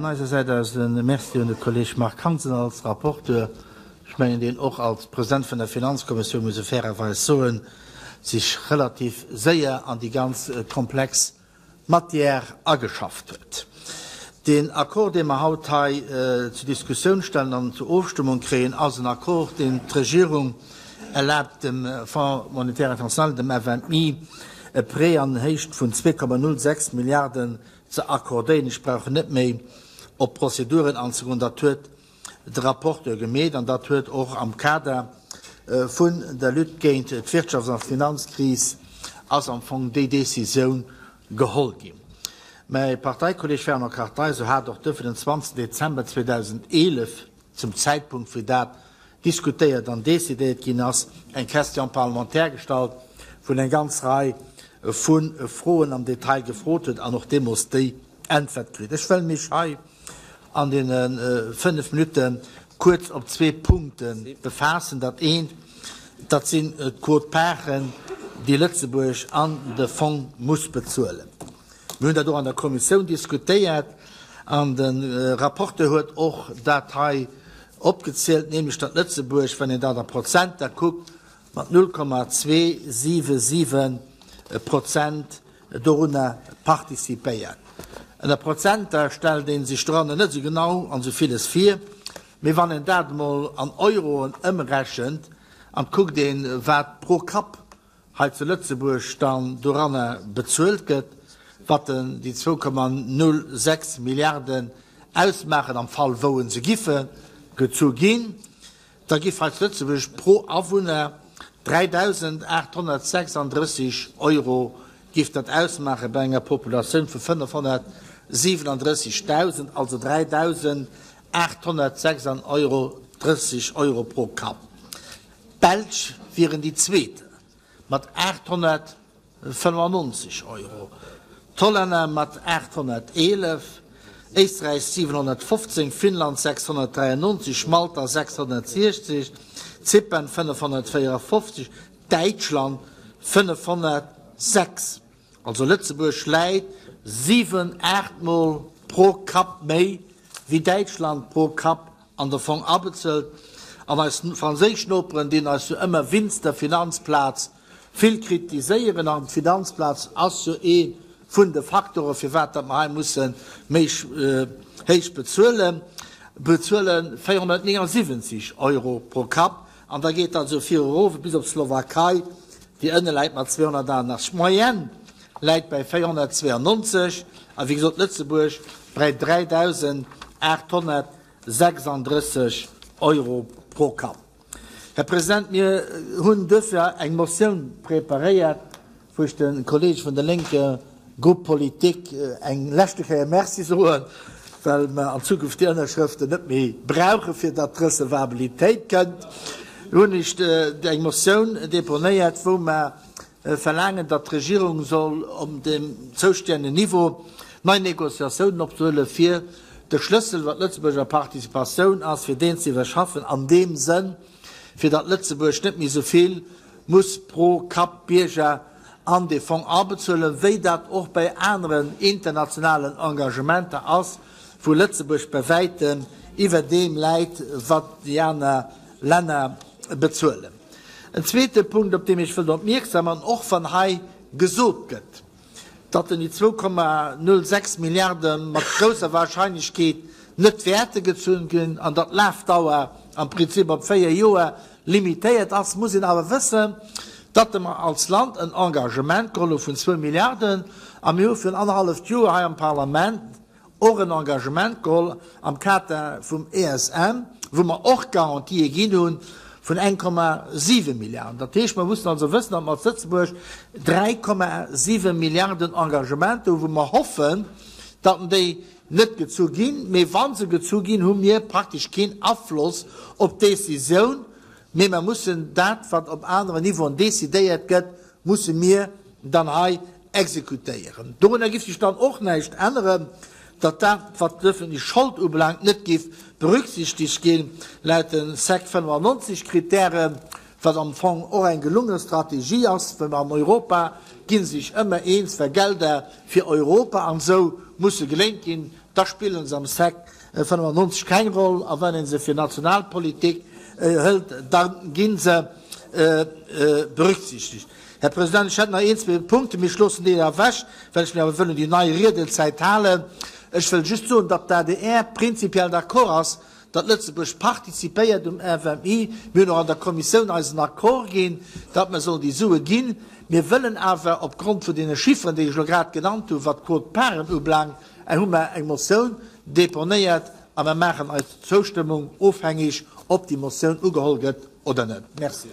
vun eiser Säit aus e Merci un de Kolleg Marc Hansen als Rapporteur. Ech mengen, deen och als President vun der Finanzkommissioun, muss e fairerweis soen, sech relativ séier an déi ganz komplex Matière ageschafft huet. Deen Accord, dee mer haut hei zur Diskussioun stellen an zur Ofstëmmung kréien, ass en Accord, deen d'Regierung erlaabt, dem Fonds monétaire international, dem FMI, e Prêt an Héicht vun 2,06 Milliarden ze accordéieren. Ech brauch net méi op d'Prozeduren anzegoen, dat huet de Rapporteur gemeet an dat huet och am Kader vun der Lutte géint d'Wirtschafts a Finanzkris ass am Fong déi Décisioun geholl ginn. Mäi Parteikolleg Fernand Kartheiser hat och duerfir den 20 Dezember 2011, zum Zäitpunkt wou dat diskutéiert an decidéiert ginn ass, eng Question parlementaire gestallt, wou en eng ganz Rei vu Froen am Detail gefrot huet an och deemools déi Äntwert kritt. Ech wëll mech hei an deene 5 Minutte kuerz op zwee Punkte befaassen. Dat eent, dat sinn d'Quote-parten, déi Lëtzebuerg an de Fong muss bezuelen. Mir hunn dat och an der Kommissioun diskutéiert an de Rapporteur huet och dat hei opgezielt, nämlech datt Lëtzebuerg, wann een dat a Prozenter kuckt, mat 0,277 Prozent dorunner participéiert. Ënner Prozenter stellt ee sech doranner net esou genau an esou villes vir, mee wann een dat emol an Euroen ëmrechent an et kuckt een, wat pro Kapp hei zu Lëtzebuerg dann doranner bezuelt gëtt, wat den déi 2,06 Milliarden ausmaachen am Fall wou se giffe gezu ginn, Da giff hei zu Lëtzebuerg pro Awunner 3.836 Euro giff dat ausmaache bei enger Populatioun vu 537.000, also 3.836 Euro 30 Euro pro Kapp. D'Belsch wieren déi Zweet mat 800. 95 Euro, d'Hollänner mat 811, Éisträich 715, Finnland 693, Malta 660, Zypern 554, Däitschland 506. Also Lëtzebuerg läit 7, 8 Mol pro Kapp méi wéi Däitschland pro Kapp an de Fong abezuelt. An eis franséisch Noperen dinn eis jo ëmmer winst der Finanzplaz vill kritiséieren. An d'Finanzplaz ass jo ee vun de Faktoren, firwat datt mer hei musse méi héich bezuelen, bezuele 479 Euro pro Kapp. An da geet dat esou viru erof bis op d'Slowakei, déi ënne läit mat 288. D'Moyenne läit bäi 492 a wéi gesot Lëtzebuerg bäi 3.836 Euro pro Kapp. Här President, mir hunn duerfir eng Motioun preparéiert, wou ech de Kollege vun de lénke Groupe politique eng leschte Kéier Merci soen, well mer an Zukunft déi Ënnerschrëften net méi brauchen, fir datt d'Recevabilitéit kënnt, hunn ech eng Motioun deponéiert, wou mer verlaangen, datt d'Regierung soll op dem zoustänne Niveau nei Négociatiounen opzehuelen, fir de Schlëssel, wat d'Lëtzebuerger Participatioun ass, fir deen ze iwwerschaffen an deem Sënn, fir datt Lëtzebuerg net méi esou vill muss pro Kapp Bierger an dee Fong abezuelen, wéi dat och bei aneren internationalen Engagementer ass, wou Lëtzebuerg bei wäitem iwwer deem läit, wat déi aner Länner bezuelen. En zweete Punkt, op deem ech wëllt opmierksam man, och wann hei gesot gëtt, datt en déi 2,06 Milliarde mat grousser Wahrscheinlechkeet net wäerte gezunn ginn an datt d'Lafdauer am Prinzip op véier Joer limitéiert ass, muss een awer wëssen, datt mer als Land en Engagement geholl hu vun zwou Milliarden a mir hu virun annerhalleft Joer hei am Parlament och en Engagement geholl am Kader vum ESM, wou mer och Garantië ginn hu vun 1,7 Milliarden. Dat heescht, mer mussen also wëssen, datt mer als Lëtzebuerg 3,7 Milliarden Engagementer hu wou mer hoffen, datt déi net gezu ginn. Mee wa se gezu ginn, hu mir praktesch keen Afloss op d'Décisioun, mee mer mussen dat, wat op aneren Niveauen décidéiert gëtt, musse mir dann hei exekutéieren. Dorunner giff sech dann och näischt änneren, datt dat, wat d'öffentlech Schold ubelaangt, net giff berücksichtegt ginn, laut de Sec 95 Kritären, wat am Fong och eng gelunge Strategie ass, well mer an Europa gi sech ëmmer eens, wa Gelder fir Europa an esou musse geléint ginn. Da spillen se am Sec 95 keng Roll, a wann ee se fir national Politik hëlt, da gi se berücksichtegt. Här President, ech hätt nach een, zwee Punkten, mee ech loossen déi ewech, well ech mech awer wëll un déi nei Riedezäit halen. Ech wëll just soen, datt d'ADR prinzipiell d'accord ass, datt Lëtzebuerg participéiert um FMI. Mir hunn och an der Kommissioun eisen Accord ginn, datt mer sollen déi Sue ginn. Mir wëllen awer opgrond vun deene Chifferen, déi ech elo grad genannt hunn, wat d'Quote-parten ubelaangt, hu mer eng Motioun deponéiert a mer maachen eis Zoustëmmung ofhängig, ob déi Motioun ugeholl gëtt oder net. Merci.